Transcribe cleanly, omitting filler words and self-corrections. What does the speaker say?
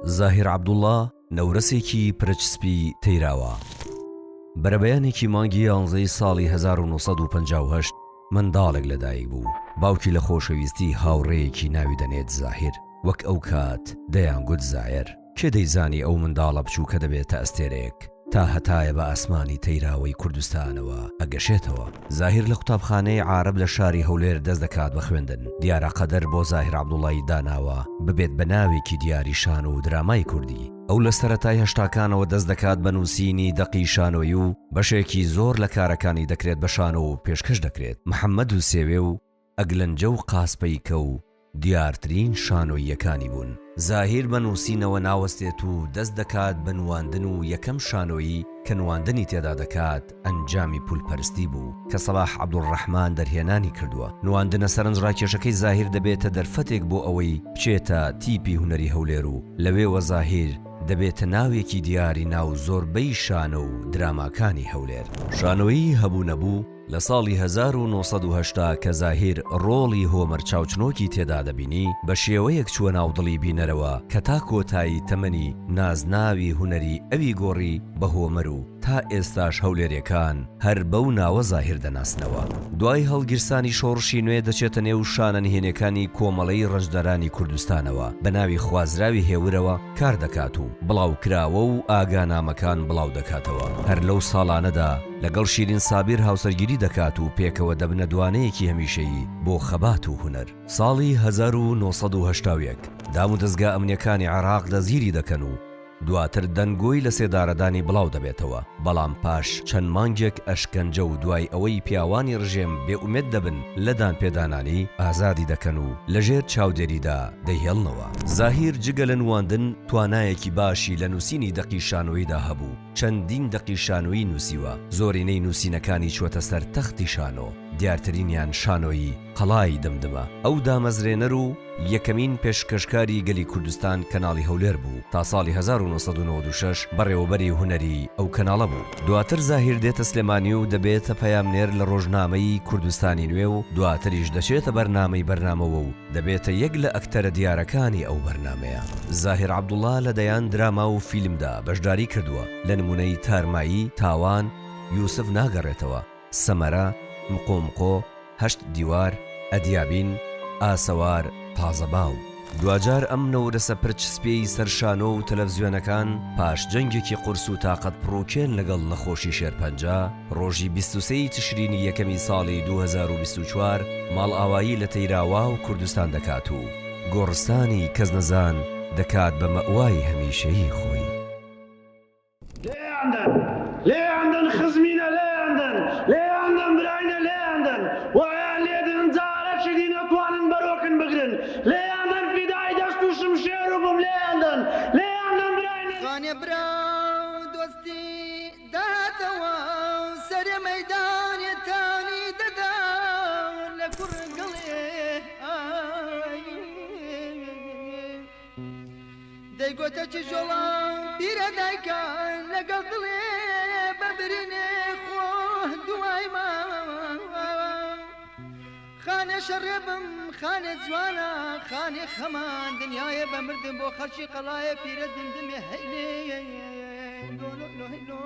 زاهیر عەبدوڵڵا نەورەسێکی پرچ سپی تەیراوە. بەرەبەیانێکی مانگی یانزەی ساڵی 1958 منداڵێک لەدایک بوو، باوکی لە خۆشەویستی هاوڕێیەکی ناوی دەنێت زاهیر، وەک ئەو کات دەیانگوت زایەر. کێ دەیزانی ئەو منداڵە بچووکە دەبێتە ئەستێرەیەک تا هەتایە بە ئاسمانی تەیراوەی کوردستانەوە ئەگەشێتەوە. زاهیر لە قوتابخانەی عارەب لە شاری هەولێر دەست دەکات بە خوێندن. دیارە قەدەر بۆ زاهیر عەبدوڵای داناوە ببێت بە ناوێکی دیاری شانۆ و درامای کوردی. ئەو لە سەرەتای هەشتاکانەوە دەست دەکات بە نووسینی دەقی شانۆیی و بەشێکی زۆر لە کارەکانی دەکرێت بە شانۆ و پێشکەش دەکرێت. محەمەد و سێوێ و ئەگلەنجە و قاسپەیکە و دیارترین شانۆییەکانی بوون. زاهیر بە نووسینەوە ناوەستێت و دەست دەکات بە نواندن و یەکەم شانۆیی کە نواندنی تێدا دەکات ئەنجامی پولپەرستی بوو کە سەباح عەبدولڕەحمان دەرهێنانی کردووە. نواندنە سەرنجڕاکێشەکەی زاهیر دەبێتە دەرفەتێک بۆ ئەوەی بچێتە تیپی هونەری هەولێر و لەوێوە زاهیر دەبێتە ناوێکی دیاری ناو زۆربەی شانۆ و دراماکانی هەولێر. شانۆیی هەبوو نەبوو لە ساڵی 1980 کە زاهیر ڕۆڵی هۆمەر چاوچنۆکی تێدا دەبینی، بە شێوەیەک چووە ناو دڵی بینەرەوە کە تا کۆتایی تەمەنی نازناوی هونەری ئەوی گۆڕی بە هۆمەر و تا ئێستاش هەولێریەکان هەر بەو ناوە زاهیر دەناسنەوە. دوای هەڵگیرسانی شۆڕشی نوێ دەچێتە نێو شانە نهێنیەکانی کۆمەڵەی ڕەنجدەرانی کوردستانەوە بە ناوی خوازراوی هێورەوە کار دەکات و بڵاوکراوە و ئاگانامەکان بڵاو دەکاتەوە. هەر لەو ساڵانەدا لەگەڵ شیرین سابیر هاوسەرگیری دەکات و پێکەوە دەبنە دوانەیەکی هەمیشەیی بۆ خەبات و هونەر. ساڵی 1981 دامودەزگا ئەمنیەکانی عێراق دەستگیری دەکەن و دواتر دەنگۆی لەسێدارەدانی بڵاو دەبێتەوە، بەڵام پاش چەند مانگێک ئەشکەنجە و دوای ئەوەی پیاوانی ڕژێم بێئومێد دەبن لە دانپێدانانی، ئازادی دەکەن و لەژێر چاودێریدا دەیهێڵنەوە. زاهیر جگە لە نواندن، توانایەکی باشی لە نووسینی دەقی شانۆییدا هەبوو، چەندین دەقی شانۆیی نووسیوە، زۆرینەی نووسینەکانی چووەتە سەر تەختی شانۆ، دیارترینیان شانۆیی، قەڵای دمدمە. ئەو دامەزرێنەر و یەکەمین پێشکەشکاری گەلی کوردستان کەناڵی هەولێر بوو، تا ساڵی 1996 بەڕێوەبەری هونەری ئەو کەناڵە بوو. دواتر زاهیر دێتە سلێمانی و دەبێتە پەیامنێر لە ڕۆژنامەی کوردستانی نوێ و دواتریش دەچێتە بەرنامەی بەرنامەوە و دەبێتە یەک لە ئەکتەرە دیارەکانی ئەو بەرنامەیە. زاهیر عەبدوڵا لە دەیان دراما و فیلمدا بەشداری کردووە، لە نموونەی تارمایی، تاوان، یوسف ناگەڕێتەوە، سەمەرە، مقۆمقۆ، هەشت دیوار، ئەدیابین، ئاسەوار، تازە باو. دواجار ئەم نەورەسە پرچ سپیەی سەر شانۆ و تەلەفزیۆنەکان پاش جەنگێکی قورس و تاقەت پڕوکێن لەگەڵ نەخۆشی شێرپەنجە، ڕۆژی 23 ی تشرینی یەکەمی ساڵی 2024 ماڵئاوایی لە تەیراوا و کوردستان دەکات و گۆڕستانی کەسنەزان دەکات بە مەئوای هەمیشەیی خۆی. لێیان دەن لێیان دەن خزمینە لێیان دەن لێیان دەن براینە لێیان دەن وایان لێ دێن جارەکی دی نەتوانن بەرۆکن بگرن لێیان دەن فیدای دەست و شمشێر و بم لێیان دەن لێیان دەن براینە. خانێ برا دۆستی دەهاتەوە سەرێ مەیدانێ تانی دەدا لە کوڕ گڵێ ئای. دەیگۆتە کیژۆڵە پیرە دایکە لەگەڵ دڵێ بە برینێ خۆ دوای ما خانێ شەڕێ بم خانێ جوانە خانێ خەمان دنیایە بە مردم بۆ خەڵکی قەڵایە پیرە دمدمێ هەیلێ لۆ لۆ لۆ هەی لۆ.